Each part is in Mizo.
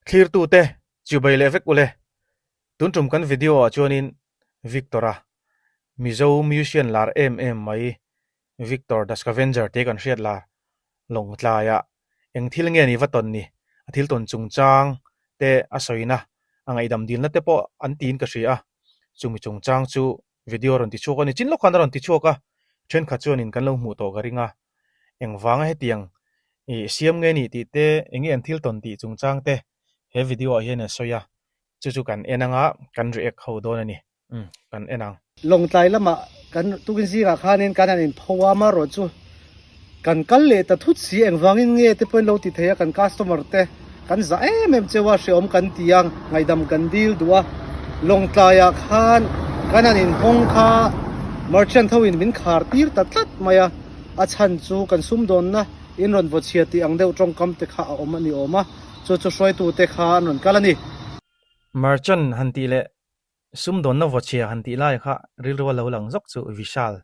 Thlirtute chibai leh vek ule. Tun tum kan video ah chuanin Victor-a, Mizo musician lar em em mai Victor the Scavenger tih kan hriat lar Lawngtlaiah eng thil nge ni va tawn ni? A thil tawn chungchang te a sawina, a ngaihdam dilna te pawh an tiin ka hria a, chumi chungchang chu video a rawn ti chhuak a ni. Chin lawk khan a rawn ti chhuak a, thenkhat chuanin kan lo hmuh tawh ka ring a, engvanga hetiang ih siam nge ni tih te, eng nge an thil tawn tih chungchang te he video ah hian a sawi a, chu chu kan en anga kan react ho dawn a ni. Umm kan en ang. Lawngtlai lamah kan tukin zingah khanin kan han inpho a, amaherawh chu kan kal leh ta thut si engvangin nge te pawhin lo ti thei a, kan customer te kan zah em em cheu a, hrehawm kan ti a, ngaihdam kan dil duh a, Lawngtlaiah khan kan han inhawng kha merchant ho in min khar tir ta tlat mai a, a chhan chu kan sumdawnna in rawn vaw chhia tih ang deuh tawngkam te kha a awm a ni awm a, chu chu hruaitu te kha an rawn kal a ni. Merchant han tih leh Sumdawnna vawchhia han tih lai kha rilru a lo lang zawk chu Vishal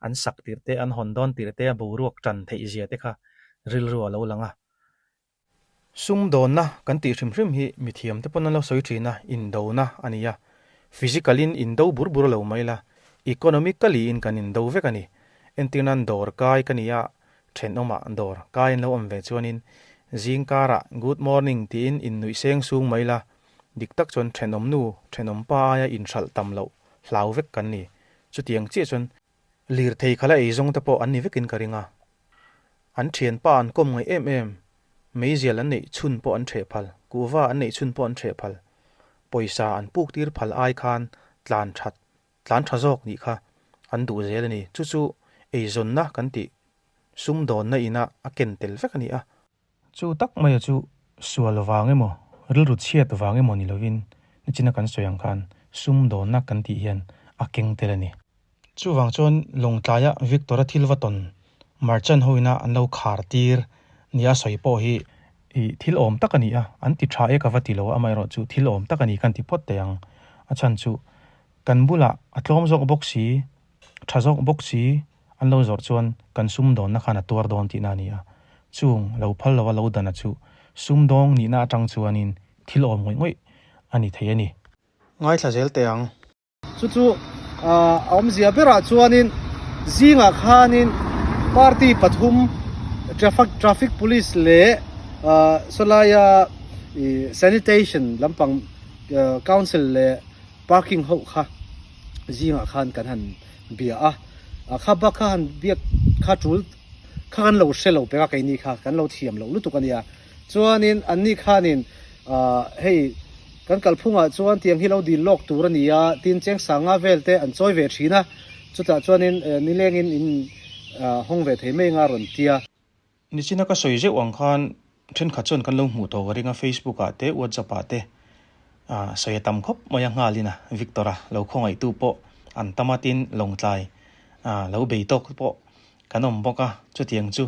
an sak tirh te, an hawn dawn tirh te, a boruak tan theih zia te kha rilru a lo lang a. Sumdawnna kan tih hrim hrim hi mithiam te pawn an lo sawi thin a, indona a ni a. Physical in indo bur bur lo mai la, economically in kan indo vek a ni. Entir nan dawr kai ka ni a, thenawmah dawr kai an lo awm ve chuanin zingkarah good morning tiin innuih seng sung mai la, Dik tak chuan thenawm nu, thenawm pa aia inhralh tam loh hlau vek kan ni. Chutiang chiah chuan lirthei khala eizawng te pawh an ni vekin ka ring a. An thianpa an kawm ngaih em em, meizial an neih chhun pawh an ṭheh phal, kuhva an neih chhun pawh an ṭheh phal, pawisa an puk tir phal ai khan tlan ṭhat, tlan ṭha zawk nih kha an duh zel a ni. Chu chu eizawnna kan tih sumdawnna ina a ken tel vek a ni a. Chu tak maia chu sual vang emaw, rilru chhiat vang emaw ni lovin nichina kan sawi ang khan sumdawnna kan tih hian a keng tel a ni. Chuvang chuan Lawngtlaia Victor-a thil va tawn merchant hoina an lo khar tir nia sawi pawh hi thil awm tak a ni a, an ti tha e ka va ti lo a, amaherawh chu thil awm tak a ni kan ti phawt teh ang. A chhan chu kan bulah a tlawm zawk bawk si, tha zawk bawk si, An lo zawrh chuan kan sumdawnna khan a tuar dawn tihna a ni a, chung lo phal lova lo dana chu sumdawng nihna atang chuanin thil awm ngawih ngawih a ni thei a ni. Ngaithla zel teh ang. Chu chu a awmzia berah chuanin zingah khanin party pathum traffic traffic police leh sawlaia sanitation lampang council leh parking ho kha zingah khan kan han bia a, a kha bak kha han biak kha tul kha kan lo hre lo pek a keini kha kan lo thiam loh lutuk a nia chuanin an ni khanin ah hei kan kalphungah chuan tiang hi lo dil lawk tur a ni a tin cheng sanga vel te an chawi ve thin a chutah chuanin nilengin in hawng ve thei mai anga rawn tia. Nichina ka sawi zeuh ang khan thenkhat chuan kan lo hmuh tawh ka ring a, Facebook ah te WhatsApp ah te sawi a tam khawp mai a nghalin a, Victor a lo khawngaihtu pawh an tam a tin Lawngtlai lo bei tawk pawh kan awm bawk a, chutiang chu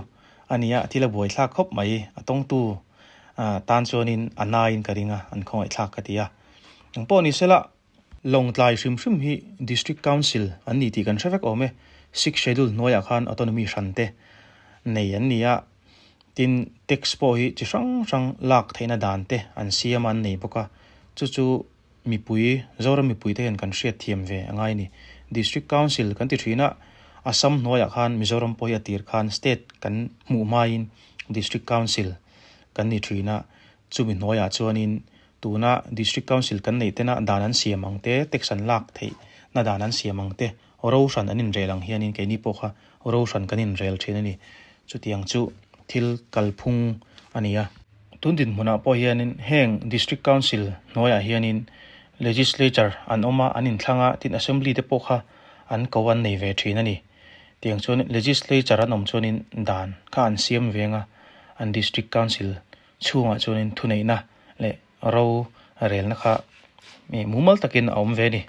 a nia thil a buaithlak khawp mai a tawngtu tan chuanin a naiin ka ring a, an khawngaihthlak ka ti a, engpawh ni sela Lawngtlai hrim hrim hi District Council an ni tih kan hre vek awm e. Sixth Schedule hnuaiah khan autonomy hran te nei an ni a, tin tax pawh hi chi hrang hrang lak theihna dan te an siam a an nei bawk a, chu chu mipui, Zoram mipui te hian kan hriat thiam ve a ngai a ni. District Council kan ti thin a, Assam hnuaiah khan Mizoram pawh hi a tir khan state kan hmuh hmain District Council kan ni thin a, chumi hnuaiah chuanin Tuna District Council kan neih tena dan an siam ang te, tax an lak theih na dan an siam ang te, ro hran an inrel ang hianin keini pawh kha ro hran kan inrel thin a ni. Chutiang chu thil kalphung a ni a. Tun dinhmunah pawh hianin heng District Council hnuaiah hianin Legislature an awm a, an inthlang a, tin Assembly te pawh kha an ko an nei ve thin a ni. Tiang chuan Legislature an awm chuanin dan kha an siam veng a, an District Council chhungah chuanin thuneihna leh ro relna kha mumal takin a awm ve a ni.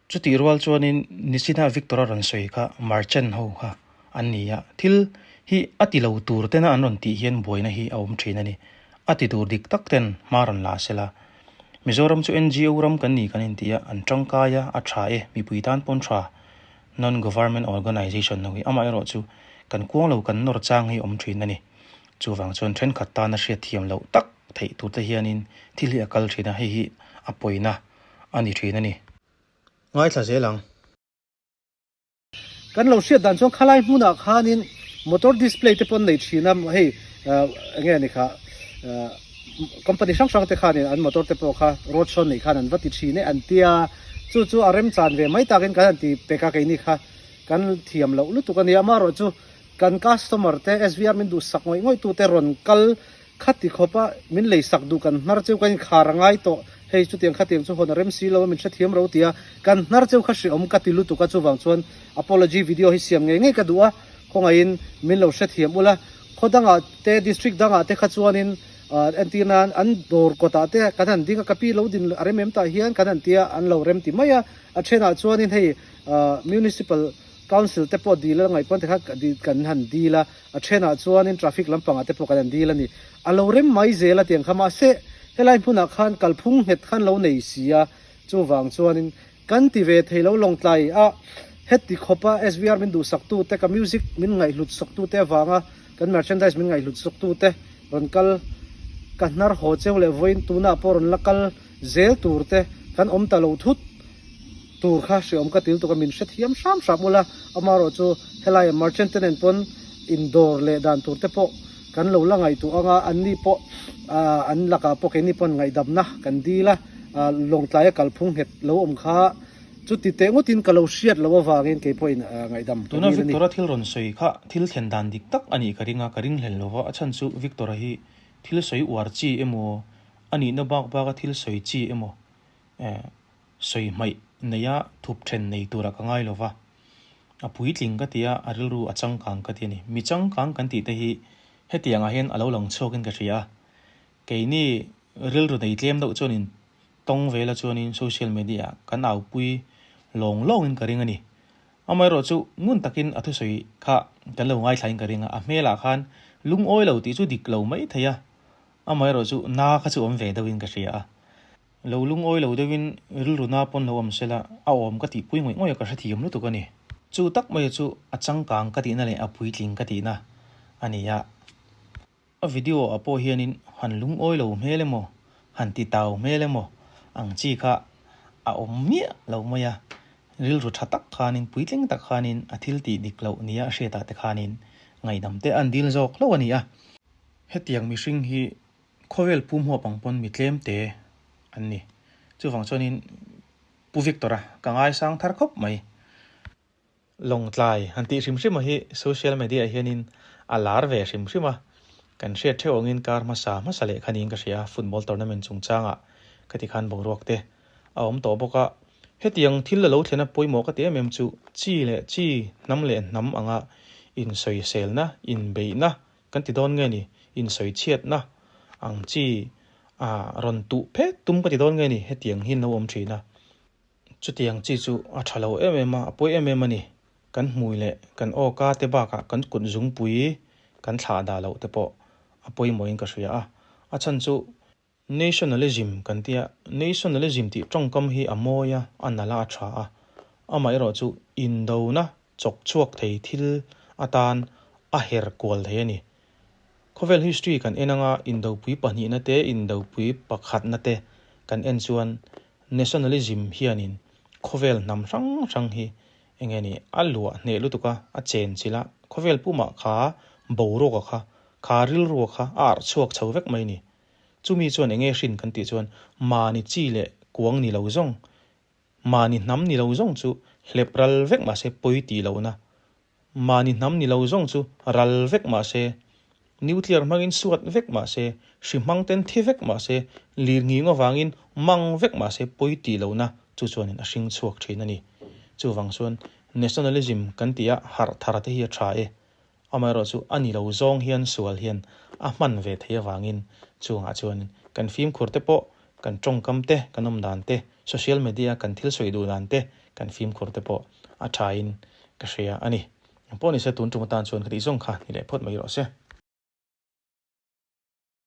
Chutih rual chuanin Nicina Victor a rawn sawi kha merchant ho kha an ni a, thil hi a ti lo tur tena an rawn tih hian buaina hi a awm thin a ni. A ti tur dik tak ten hma rawn la se la. Mizoram chu NGO ram kan ni kan inti a, an tangkai a, a tha e, mipui tan pawn tha Non-Government Organization ho hi amaherawh chu kan kuang lo kan nawr chang hi a awm thin a ni. Chuvang chuan thenkhat tana hriatthiam loh tak. theih tur te hianin thil hi a kal thin a, hei hi a pawina a ni thin a ni. Ngaithla zel ang. Kan lo hriat dan chuan khalai hmunah khanin motor display te pawh an nei thin a, hei eng nge ni kha company hrang hrang te khanin an motor te pawh kha road show neih khan an va ti thin e an tia, chu chu a remchan ve mai takin kan han ti pek a keini kha kan thiam loh lutuk a ni. Amaherawhchu kan customer te SVR min duhsak ngawih ngawih tute rawn kal Khati khawpa min leisak duh kan hnar cheu kan inkhar a ngai tawh, hei chutiang khatiang chu hawn a rem si lo a min hrethiam ro tia kan hnar cheu kha hreawm ka ti lutuk a, chuvang chuan apology video hi siam ngei ngei ka duh a, khawngaihin min lo hrethiam ula, khaw dangah te district dangah te kha chuanin entir nan an dawr kawtah te kan han ding a, ka pi lo din a rem em tah hian kan han tia an lo rem ti mai a, a thenah chuanin hei municipal council te pawh dil a ngaih pawn te kha kan han dil a. A thenah chuanin traffic lampangah te pawh kan han dil a ni. A lo rem mai zel a tiang kha mahse helai hmunah khan kalphung nghet khan lo nei si a, chuvang chuanin kan ti ve thei lo lawngtlai a heti khawpa SVR min duhsaktu te, ka music min ngaihhlut sawktu te avanga kan merchandise min ngaihhlut sawktu te rawn kal ka hnar haw cheu leh vawiin tunah pawh rawn la kal zel tur te kan awm ta lo thut. Tur kha hreawm ka til tuk a min hrethiam hram hram ula, amaherawh chu helaia merchant te nen pawn indawr leh dan tur te pawh kan lo la ngaihtuah ang a, anni pawh an lakah pawh keini pawn ngaihdamna kan dil a, lawngtlaia kalphung nghet lo awm kha chuti teh ngawtin ka lo hriat loh avangin kei pawhin ngaihdam ka Tuna dil a ni. Victor-a thil rawn sawi kha thil thlen dan dik tak a nih ka ring a, ka ring hlel lova, a chhan chu Victor-a hi thil sawi uar chi emaw a nihna bak baka thil sawi chi emaw Sawi hmaih neia thup then nei tura ka ngai lova, a puitling ka ti a, a rilru a changkang ka ti a ni. Mi changkang kan tih te hi hetiangah hian a lo lang chhuakin ka hria a, keini rilru nei tlem deuh chuanin tawng vela chuanin social media ah kan aupui lawng lawngin ka ring a ni. Amaherawh chu ngun takin a thusawi kha kan lo ngaithlain ka ring a, a hmelah khan lungawi lo tih chu dik lo mai thei a, amaherawh chu na kha chu awm ve deuhin ka hria a. Lo lungawi lo deuhin rilru na pawn lo awm sela, a awm ka tihpui ngawih ngawih a ka hrethiam lutuk a ni. Chu tak mai chu a changkang ka tihna leh a puitling ka tihna a ni a. A video ah pawh hianin han lungawi lo hmel emaw, han ti tau hmel emaw ang chi kha a awm miah lo mai a. Rilru tha tak khanin, puitling tak khanin a thil tih dik loh nia a hriatah te khanin ngaihdam te an dil zawk hlauh a ni a. Hetiang mihring hi Khawvel pum huap ang pawn mi tlem te an ni. Chuvang chuanin Pu Victor-a ka ngaisang thar khawp mai. Lawngtlai han tih hrim hrim a hi social media ah hianin a lar ve hrim hrim a. Kan hriat theuh angin kar hmasa hmasa leh kha niin ka hria a, football tournament chungchangah ka ti khan boruak te a awm tawh bawk a. Hetiang thil a lo thlen a pawimawh ka ti em em chu chi leh chi, hnam leh hnam anga insawiselna, inbeihna Kan ti dawn nge ni? Insawi chhiatna ang chi a rawn tuh phet tum ka ti dawn nge ni? Hetiang hi an lo awm thin a. Chutiang chi chu a tha lo em em a, a pawi em em a ni. Kan hmui leh kan awka te bakah kan kut zungpui kan thlah dah loh te pawh a pawimawhin ka hria a. A chhan chu Nationalism kan tia, Nationalism tih tawngkam hi a mawi a, a nalh a, a tha a. Amaherawhchu indona chawk chhuak thei thil atan a her kual thei a ni. Khawvel history kan en anga indopui pahnihna te, indopui pakhatna te kan en chuan nationalism hianin khawvel hnam hrang hrang hi eng nge ni a luah hneh lutuk a, a chen chilh a, khawvel pumah kha boruak a kha, kha rilru a kha a arh chhuak chho vek mai a ni. Chumi chuan enge hrin kan tih chuan mahni chi leh kuang ni lo zawng, mahni hnam ni lo zawng chu hlep ral vek mahse pawi tih lohna, mahni hnam ni lo zawng chu ral vek mahse, nuclear hmangin suat vek mahse, hri hmang ten thi vek mahse, lir nghing avangin mang vek mahse pawi tih lohna chu chuanin a hring chhuak thin a ni. Chuvang chuan nationalism kan tih a harh thar te hi a tha e. Amaherawhchu a ni lo zawng hian sual hian a hman ve thei avangin chungah chuan kan fimkhur te pawh, kan tawngkam te, kan awm dan te, social media kan thil sawi duh dan te kan fimkhur te pawh a thain ka hria a ni. Engpawh nise tun tum atan chuan ka tih zawng kha ni leh phawt mai rawh se.